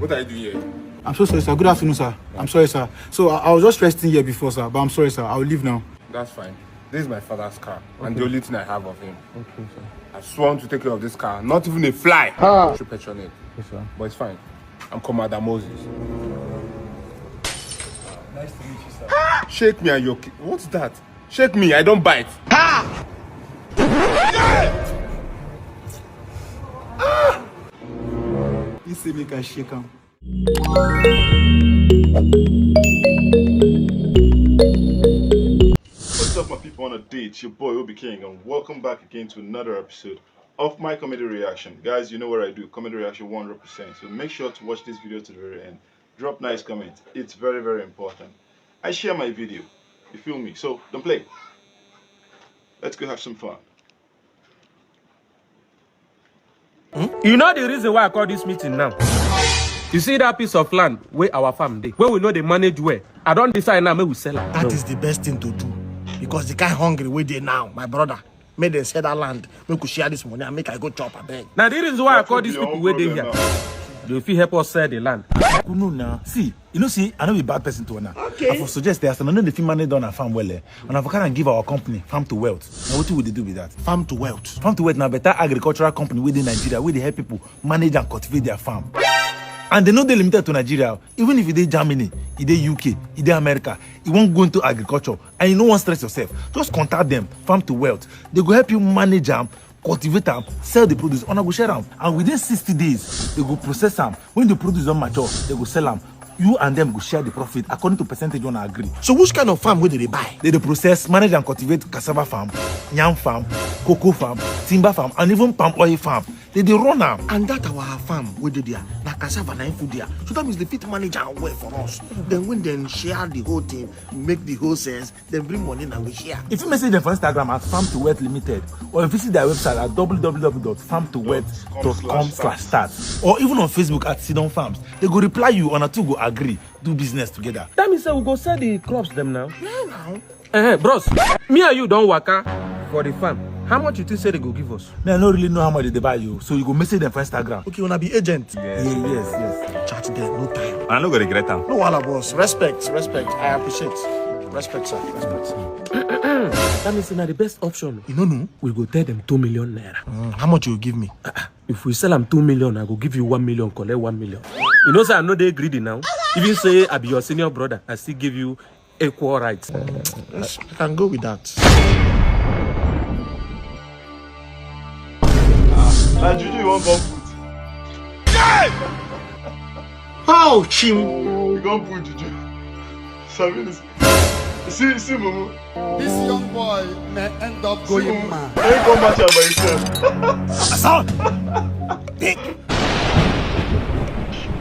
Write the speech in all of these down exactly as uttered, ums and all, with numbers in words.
What are you doing here? I'm so sorry, sir. Good afternoon, sir. I'm sorry, sir. So I, I was just resting here before, sir, but I'm sorry, sir. I'll leave now. That's fine. This is my father's car, and the only thing I have of him. Okay, sir. I sworn to take care of this car. Not even a fly should perch on it. Yes, sir. But it's fine. I'm Commander Moses. Nice to meet you, sir. Shake me and your ki- What's that? Shake me, I don't bite. You say make I shake am. What's up, my people on a date? It's your boy Obi King, and welcome back again to another episode of my comedy reaction. Guys, you know what I do, comedy reaction one hundred percent. So make sure to watch this video to the very end. Drop nice comments, it's very, very important. I share my video, you feel me? So don't play. Let's go have some fun. You know the reason why I call this meeting now? You see that piece of land where our farm dey, where we know they manage well. I don't decide now, make we sell am. That is the best thing to do, because the kind hungry wey dey now, my brother, make dem sell that land, make we share this money and make I go chop abeg. Now the reason why I call these people where they here, they fit help us sell the land. Kunu na. See, you know, see, I no be bad person to una. Okay. I for suggest that as I no dey fit manage on a farm well, eh, and I for kind of give our company Farm to Wealth. Now what we dey do with that? Farm to Wealth. Farm to Wealth na better agricultural company wey dey Nigeria, wey dey help people manage and cultivate their farm. And they no dey limited to Nigeria. Even if you dey Germany, you dey U K, you dey America, you wan go into agriculture and you no wan stress yourself, just contact them, Farm to Wealth. They go help you manage am, cultivate am, sell the produce, una go share am. And within sixty days, they go process am. When the produce don mature, they go sell am. You and them go share the profit according to percentage una agree. So which kind of farm wey they dey buy? They dey process, manage and cultivate cassava farm, yam farm, cocoa farm, timber farm, and even palm oil farm. They dey run am. And that our farm wey dey there, na cassava na im full there. So that means they fit manage am well for us. Then when dem share the whole thing, make the whole sense, then bring money na we share. If you message them for Instagram at Farm to Wealth Limited, or visit their website at w w w dot farm to wealth dot com slash start, or even on Facebook at Sidon Farms, they go reply you and una two go agree do business together. That means say we go sell the crops them now. Yeah, now. Eh, bros, me and you don waka for the farm. How much you think say they go give us? Me, I no really know how much they dey buy you, so you go message them for Instagram. Okay, una be agent. Yes, yes, yes. Chat them, no time. I no go regret am. No wahala, boss. Respect, respect. I appreciate. Respect, sir. Respect. That means na the best option. You no know? We go tell them two million naira. Mm, how much you give me? If we sell am two million, I go give you one million, collect one million. You know say I no dey greedy now. Even say I be your senior brother, I still give you equal rights. Yes, I can go with that. Na juju you wan come put? How, Chim? You come put juju. Sabi this. See, see, mumu. This young boy may end up going mad. Then you come match am by yourself. Son! Big!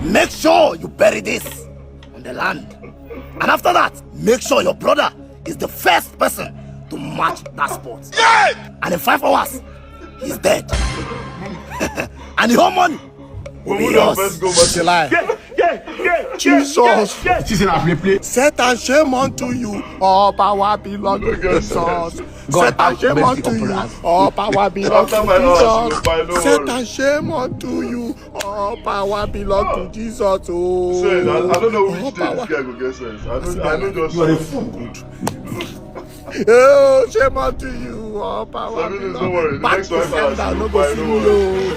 Make sure you bury this on the land. And after that, make sure your brother is the first person to match that spot. And in five hours, he's dead. And the whole money will be Mumu don yours. First go match. It's a lie. Jesus. It is in our play. Set and shame unto you. All power belong to Jesus. Set and shame unto you. All power belong to Jesus. Set and shame unto you. All power belong to Jesus. Oh. Sir, I, I don't know which All day this power. Guy go get sense. I know, I know just. You are a fool. Oh, shame unto you. All power Sabi this, belong. Don't worry. The Back next to one sender, pass. no go Fine, see no you. Worry.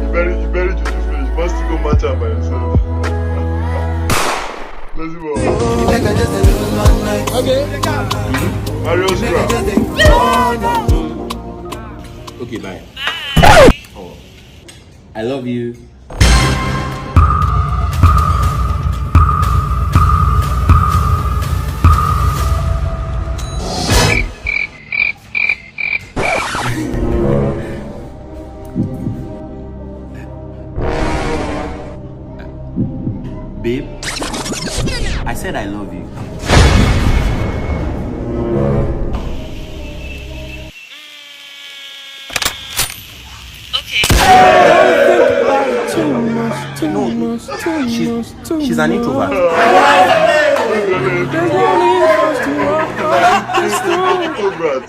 You bury, you bury juju finish. Must go match am by yourself. Let's go. Okay. Mario Scrap. Okay, bye. Oh, I love you. Babe, I said I love you. Okay. No, she's, she's an introvert. Introvert.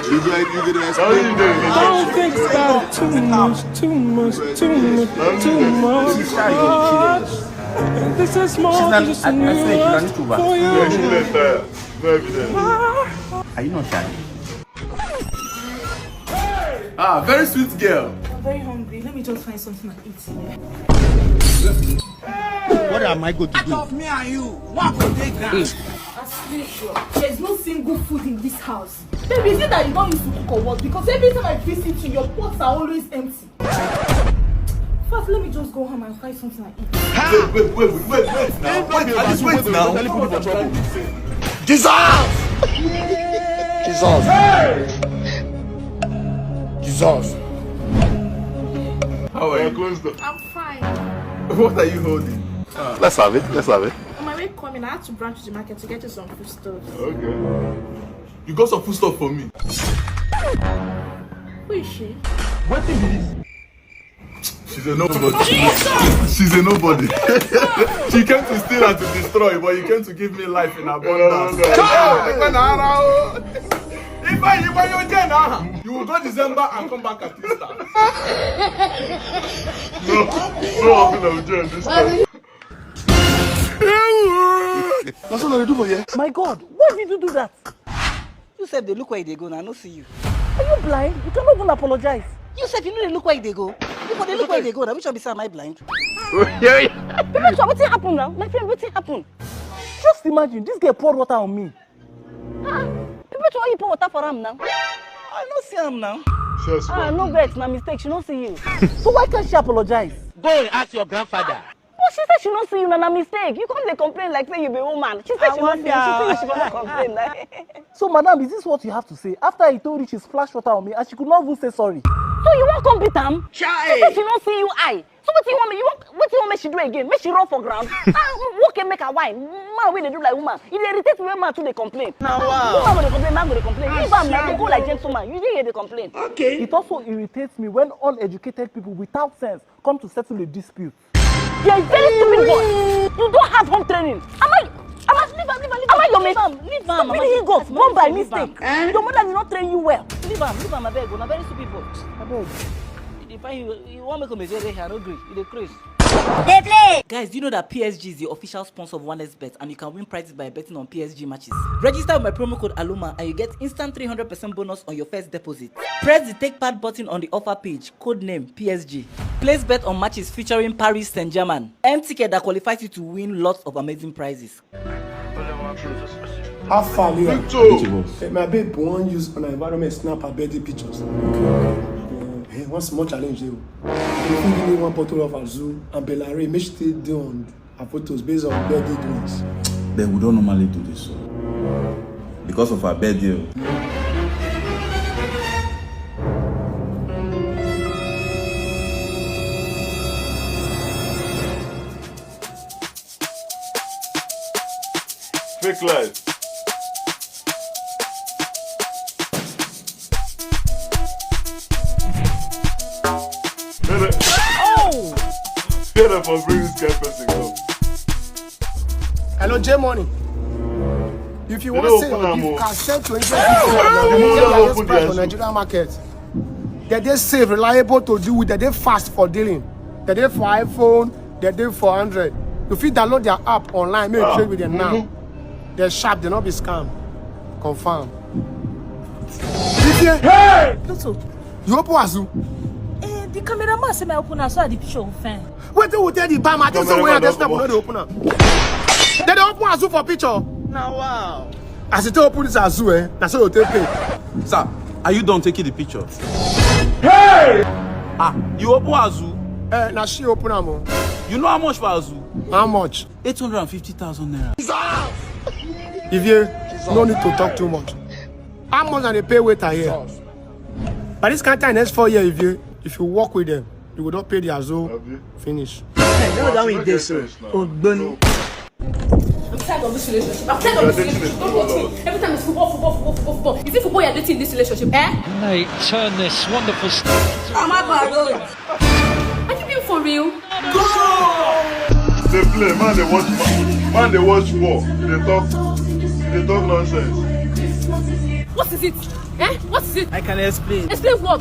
You go, you go dey explain. I don't think about too much, too much, too much, too much. This is more than just a new world for you. Are you not shy? Ah, very sweet girl. I'm very hungry. Let me just find something and eat. What am I going to do? Of me and you, what go dey ground? There's no single food in this house. Baby, is it that you don't used to cook or what? Because every time I visit you, your pots are always empty. First, let me just go home and find something and eat. Wait, wait, wait, wait, wait now. Wait, I just wait now. Jesus! Jesus! Jesus! How are you? Close door. I'm fine. What are you holding? Let's have it. Let's have it. On my way coming, I had to branch to the market to get you some food stuff. Okay. You got some food stuff for me. Who is she? What thing is this? She's a nobody. She's a nobody. She came to steal and to destroy, but you came to give me life in abundance. If I, if I, you, you will go December and come back at Easter. No, no, I'm gonna join this time. That's what I do for you. My God, why did you do that? You sef dey look where you dey go now, I no see you. Are you blind? You cannot even apologize. You sef, you no dey look where you dey go. You for dey look where you dey go now. Which one be say am I blind? Baby, so wetin happen now? My friend, wetin happen? Just imagine, this girl poured water on me. Ah, people to you pour water for am now. I no see am now. Ah, no vex, na mistake, she no see you. So why can't she apologize? Go and ask your grandfather. But she said she no see you, na na mistake. You come dey complain like say you be woman. She said she no see you, she say you should come complain. Like. So, madam, is this what you have to say? After he told you she splashed water on me and she could not even say sorry. So you wan come beat am? Chai! She say she no see you eye. So what you want me? You want what you want me she do again? Make she roll for ground? Ah, walk and make her wine. Man wey dey do like woman. E dey irritate me when man too dey complain. Na wa. Woman go dey complain, man go dey complain. Leave am na, dey go like gentleman. You dey here dey complain. Okay. It also irritates me when uneducated people without sense come to settle a dispute. You're a very stupid boy. You don't have home training. Am I? Am I? Leave am, leave am, leave am. Am I your mate? Leave am, leave am. Stupid ego, born by mistake. Your mother did not train you well. Leave am, leave am, abeg. Una very stupid boy. Abeg. You dey find you, you wan make a mistake here, no gree. You dey craze. Dey play. Guys, do you know that P S G is the official sponsor of One X Bet and you can win prizes by betting on P S G matches? Register with my promo code ALUMA and you get instant three hundred percent bonus on your first deposit. Press the take part button on the offer page, code name P S G. Place bet on matches featuring Paris Saint-Germain. Earn ticket that qualifies you to win lots of amazing prizes. How far you are? Hey, my babe wan use on environment snap her birthday pictures. Hey, one small challenge dey o. You fit give me one bottle of Azu and Belare, make she take dey on her photos based on birthday doings. Then we don't normally do this so. Because of her birthday. Fake life. Tell them, tell them for bring this kind person come. Hello, J Money. If you They want don't say open your am gift o. can sell to They anybody, don't the open price their for Nigerian market. They dey safe, reliable to deal with. They dey fast for dealing. They dey for iPhone. They dey for Android. You fit download their app online. Make you trade with them now. They sharp. They not be scam. Confirm. Hey! Toto, you open Azu? Eh, the cameraman say my open am, so I the picture go fine. Wetin we tell the bam? I think say we are just no dey open am. They dey open Azu for picture. Na wow. As you take open this Azu, eh, na so you take pay. Sir, are you done taking the picture? Hey! Ah, you open Azu? Eh, na she open am o. You know how much for Azu? How much? Eight hundred and fifty thousand naira. Ivie, no need to talk too much. How much I dey pay waiter here? By this kind time next four years, Ivie, if you work with them, you go don pay the Azu finish. Hey, no, that one dey so. Ogboni. I'm tired of this relationship. I'm tired of this relationship. Don't watch me. Every time it's football, football, football, football, football. Is it football you're dating in this relationship? Eh? And they turn this wonderful. I'm out my road. Are you being for real? They play, man. They watch, man. They watch war. They talk, they talk nonsense. What What is it? Eh? What is it? I can explain. Explain what?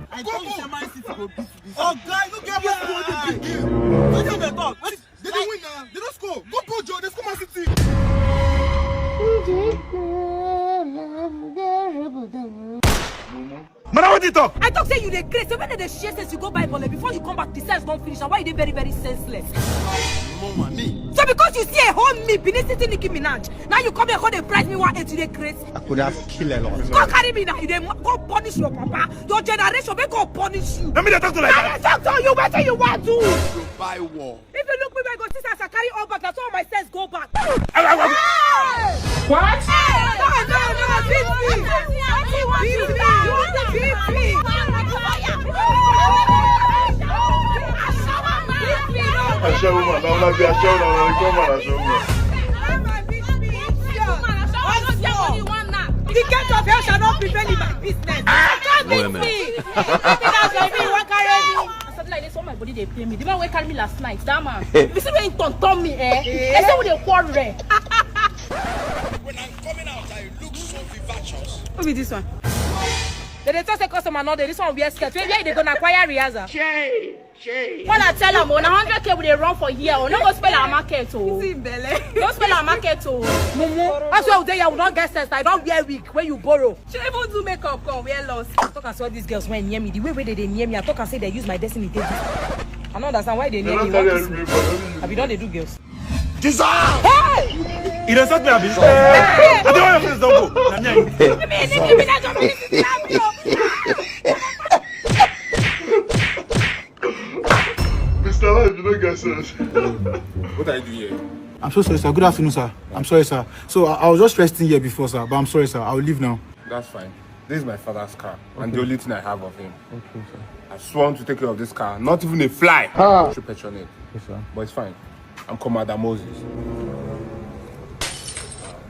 I tell you, say Man City go beat this. Oh, guy, look at what you want to give. Look at the talk. What is They dey win now. They don't score. Go put Joe. They score Man City. Madam, what you talk? I talk say you dey craze. So when they dey share sense, you go buy bole. Before you come back, the sense don finish. And why you dey very, very senseless? Mama, me. So because you see a whole me, Benin City Nicki Minaj. Now you come here, come dey price me one eight, you dey craze. I could have killed a lot. Go carry me now. You dey mo- go punish your papa. Your generation, make go punish you. Let me dey talk to like I that. dey talk to you. Wetin you want do? Buy war. If you look me, I go see say as I carry all back. That's all my sense go back. I, I, I, What? No, no, no, beat me. Beat me. You want to beat me? Aṣẹ́wó mà náà, wọ́n bí aṣẹ́wó náà, wọ́n kọ́ mà aṣẹ́wó mà. The gate of hell shall not prevail in my business. Don't beat me. Beat me, that's why me, you wan carry me. Something like this, when my body dey pain me. The man wey carry me last night, that man. You see when he turn turn me, eh? I say we dey quarrel. When I'm coming out, I look so vivacious. Who be this one? They dey talk say customer no dey. This one wear skirt. Where, where they go na choir rehearsal? Shey, shey. When I tell am, oh, na hundred K we dey run for here. Oh, no go spoil our market, oh. See belle. No spoil our market, oh. Mumu, that's why we dey here. We don get sense. I don wear wig wey you borrow. She even do makeup come wear loss. I talk as all these girls when near me. The way wey they dey near me, I talk and say they use my destiny take this. I no understand why they near me. What is me? I be don dey do girls. Jesus! Hey! You don't stop me, Abi. I don't want your friends don't go. Na me and you. Mister Life, you don't get sense. What are you doing here? I'm so sorry, sir. Good afternoon, sir. I'm sorry, sir. So I, I was just resting here before, sir, but I'm sorry, sir. I'll leave now. That's fine. This is my father's car, and the only thing I have of him. Okay, sir. I sworn to take care of this car, not even a fly should perch on it. Yes, sir. But it's fine. I'm Commander Moses.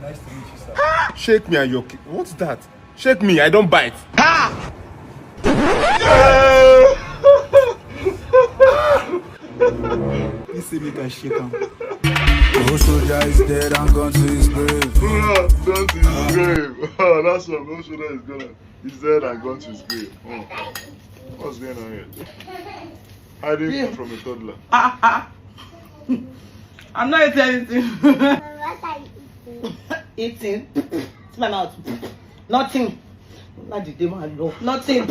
Nice to meet you, sir. Shake me and your ki- what's that? Shake me, I don't bite. Please see me can shake him. No soldier is dead and gone to his grave. Bruh, that is grave. Ah, that's what no soldier is gonna. He's dead and gone to his grave. Hmm. What's going on here? Hiding food from a toddler. I'm not eating anything. Eating. See my mouth. Nothing. Not the day one, no. Nothing.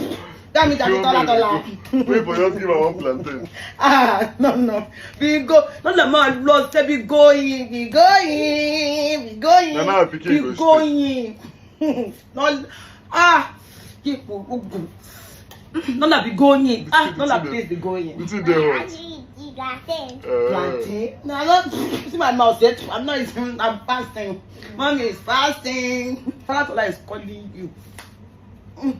That means that is dollar, dollar. Wait for just give her one plantain. Ah, no, no. We go. No, no, man, lost. Say we going, we going, we going. Na now I pick We you go going. No, ah. People, no, na be going. Ah, no, na place be going. Wetin dey hot? Uh, Plantain. No, I don't see my mouth yet. I'm not eating. I'm fasting. Mommy is fasting. Father Tola is calling you. Mm.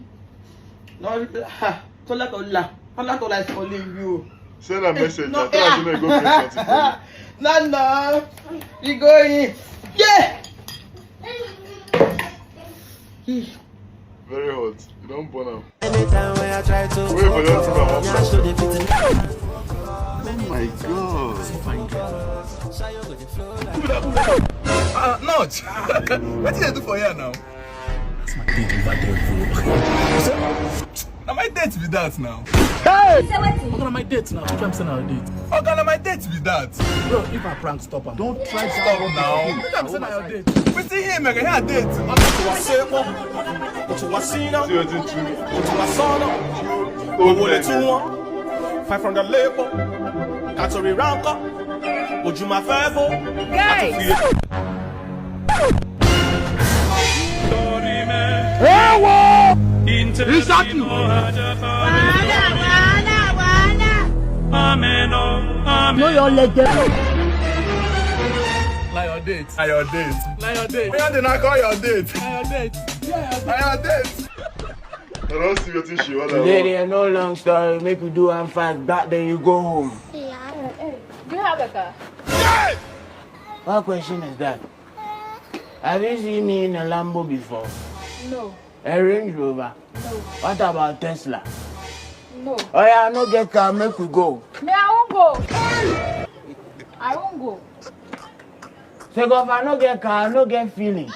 No, ah, Tola Tola. Father Tola is calling you. Send a message. No, I tell her say make go press something. No, no. We going. Yeah. Very hot. You don't burn am. Anytime when I try to Wait for them to come up. Nyash to the fitting. Oh my god. Uh, not. What did I do for here now? That's my date over there, bro. Now my date with that now. Say wetin? Oga, na my date now. Which I'm saying our date. Oga, na my date with that. Bro, if I prank, stop am. Don't try to stop now. Which I'm saying our date. We see him again. Our date. Otuwaseko, Otuwasina, See wetin true. Otuwasana, Owole Tuwon, five hundred Lepo, Katori Ranko, Ojuma Febo, Guys. Know your legend. Na your date. Na your date. Na your date. Where they not call your date? Na your date. Yeah, na your date. I don't see wetin she want. Today there no long story, make we do am fast, back then you go home. Do you have a car? What question is that? Have you seen me in a Lambo before? No. A Range Rover? No. What about Tesla? No. Oh yeah, I no get car, make we go. Me, I won't go. I won't go. Sake of I no get car, I no get feeling.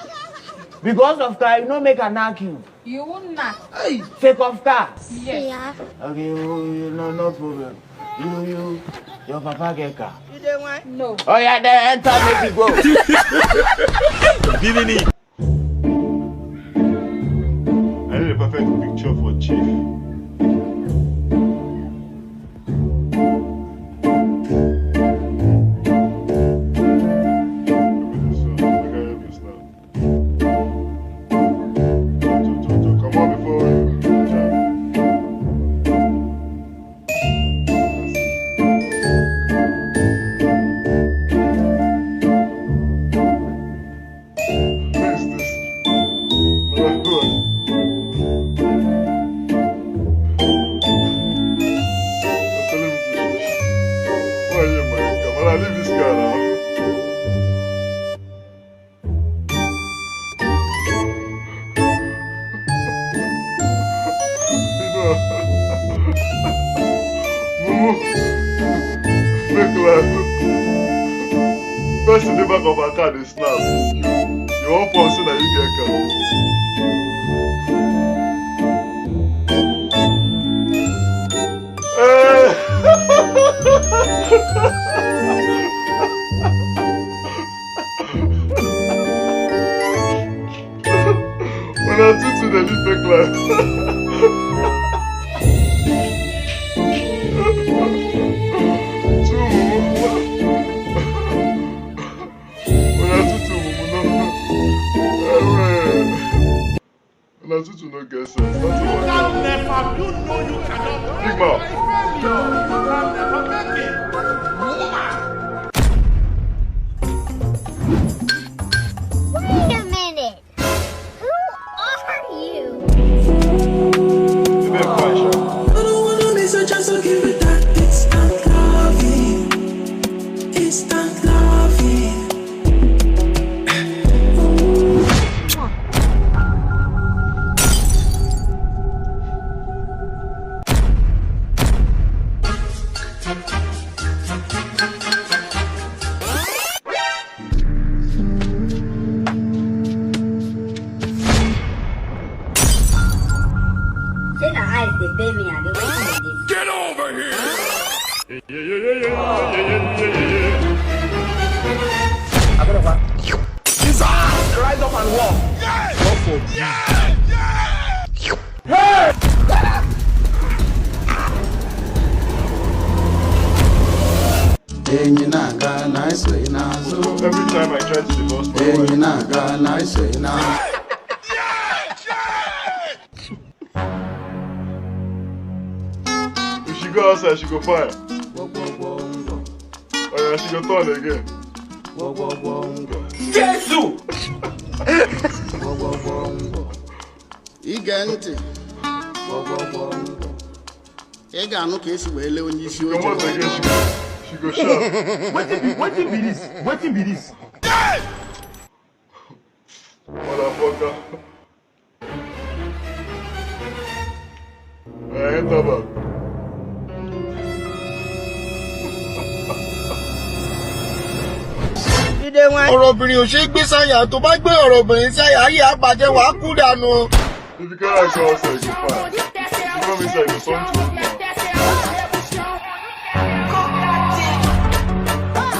Because of car, you no make a knock you. You won't knock. Sake of car. Yes. Okay, you, you, no, no problem. You, you, your papa get car. No. Oh yeah, then enter, make we go. Giving it. I need a perfect picture for Chief. Come on before we Who is this? You're telling me to shush. Why are you in my car? Man, I leave this car now. Mumu, fake life. Person dey back of her car dey snap. You wan form say na you get car. Eh. Una two two dey live fake life. Two mumu. Una two two mumu no. Ewe. Una two two no get sense. Nothing work out. Big mouth. Wait a minute. Who are you? The big pressure. I don't wanna miss a chance to give it that instant loving. Instant loving. Say na eyes dey pay me and dey wait for this. Get over here! Rise up and walk. Walk for peace. Enyi na-aga na iso n'azụ. Every time I try to divorce my wife, Enyi na-aga na iso n'azụ. If she go outside, she go fire. Oh yeah, she go turn again. Jesus! Ige ntị. Ị ga-anụ ka esi wee lee onye isi Come oche. out again, she go, she go shout. Wetin be wetin be this? Wetin be this? Motherfucker. I enter back. You dey want Ọ̀rọ̀ obìnrin ò ṣe é gbé sáyà, tó bá gbé ọ̀rọ̀ obìnrin sáyà, ayé á bàjẹ́, wàá kú dànù. If you carry her go outside, you go fine. If you come inside, you go turn to.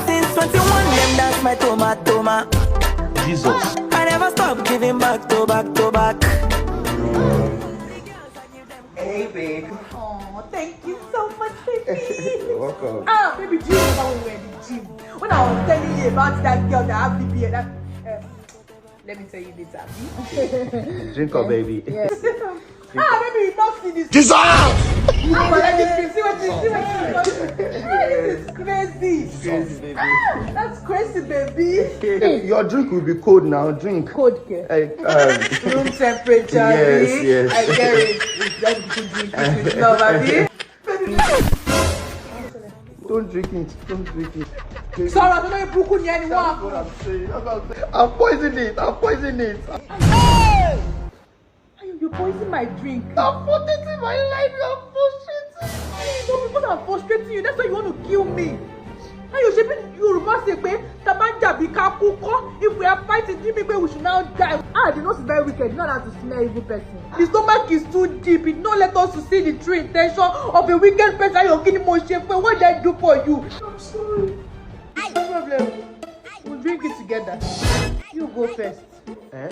Since twenty-one, them dance my toma toma. Jesus. I never stop giving back to back to back. Hey, babe. Oh, thank you so much, baby. You're welcome. Ah, baby, do you remember when we were in the gym? When I was telling you about that girl that have B B L? That, um, let me tell you later. Drink up, baby. Yes. Ah, baby, you not see this. Jesus! You collect this thing. See what you see what you This is crazy. Crazy, baby. Ah, that's crazy, baby. Hey, your drink will be cold now. Drink. Cold care. Hey, um, Room temperature. Yes, Really? Yes. I get it. It's just good drink with love, abi? Don't drink it. Don't drink it. Sọ̀rọ̀ tó lórí burúkú ni ẹni wọ́n. That's what I'm saying. That's what I'm saying. I've poisoned it. I've poisoned it. Ayo, you poison my drink. I've protected my life. I've frustrated. No, because I'm frustrating you, that's why you want to kill me. Ayo, ṣe bí Yorùbá ṣe pé tá a bá ń jà bí ká kú kọ́, if we are fighting, do you mean pé we should now die? Ah, the nose is very wicked. You know how to smell evil person. The stomach is too deep. It not let us to see the true intention of a wicked person. Ayo, kí ni mo ṣe fún ẹ? What did I do for you? I'm sorry. No problem. We'll drink it together. You go first. Eh?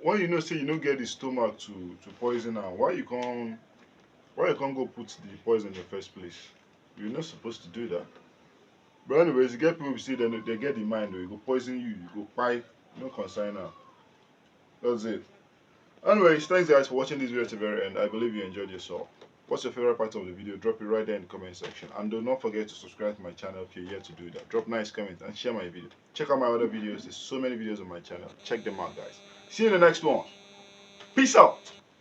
When you know say you no get the stomach to to poison am, why you come why you come go put the poison in the first place? You're not supposed to do that. But anyways, you get people say they, no- they get the mind, or you go poison you, you go buy, no concern now. That's it. Anyways, thanks guys for watching this video to the very end. I believe you enjoyed yourself. What's your favorite part of the video? Drop it right there in the comment section. And do not forget to subscribe to my channel if you're yet to do that. Drop nice comments and share my video. Check out my other videos. There's so many videos on my channel. Check them out, guys. See you in the next one. Peace out.